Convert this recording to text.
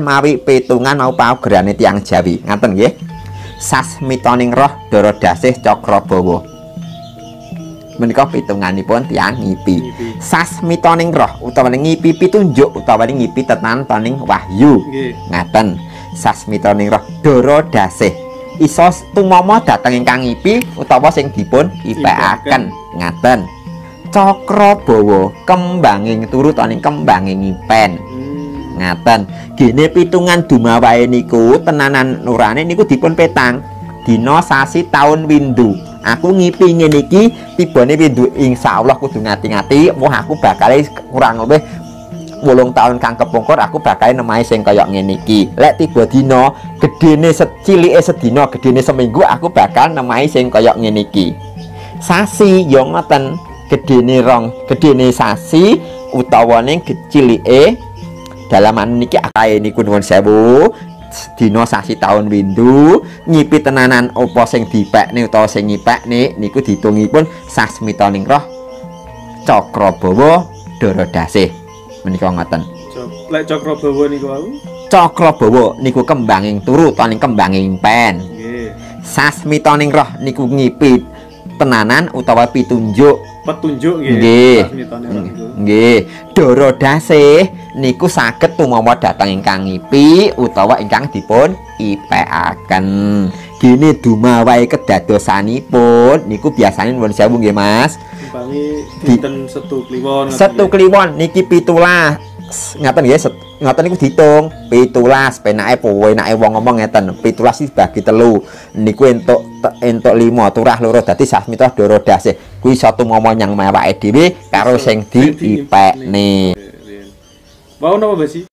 mawi pitungan mau paugerane tiyang Jawi. Ngaten nggih. Sasmitaning roh dara dasih cakrabawa. Menika pitunganipun tiyang ngipi. Sasmitaning roh utawa ngipi pitunjuk utawa ngipi tetantoning wahyu. Ngaten. Sasmitaning roh dara dasih iso tumama dhateng ingkang ngipi utawa sing dipun ipekaken. Ngaten. Cakrabawa kembanging turu utawa kembanging ngipen. Ngaten. Gene pitungan dumawahe niku tenanan nurane niku dipun petang dina sasi taun windu. Aku ngipi ngene iki tibane windu insyaallah kudu ngati-ngati, wah aku bakal kurang lebih 8 tahun kang kepungkur aku bakal nemahi sing kaya ngene iki. Lek tiba dina gedene secilike sedina, gedene seminggu aku bakal nemahi sing kaya ngene iki. Sasi ya ngoten, gedene rong, gedene sasi utawane kecilike dalaman niki akae niku nuwun sewu. Dina sasi taun windu ngipi tenanan apa sing dipekne utawa sing ngipekne niku ditungipun sasmitaning roh cakrabawa dara dasih. Menika ngoten. Lek cakrabawa niku wau? Cakrabawa niku kembanging turu utawa kembanging pen. Nggih. Sasmitaning roh niku ngipi tenanan utawa pitunjuk. Petunjuk nggih. Nggih. Dara dasih niku saged tumama dhateng ingkang ngipi utawa ingkang dipun ipekaken. Gene dumawahe kedadosanipun niku biasane nuwun sewu nggih Mas. Umpami dinten Setu Kliwon. Setu Kliwon niki 17. Ngaten nggih, ngoten niku diitung 17 penake penake wong ngomong ngeten 17 dibagi 3 niku entuk entuk 5 turah loro dadi sasmita dara dasih kuwi iso tumama nyang awake dhewe karo sing diipekne. Wau napa Mbak?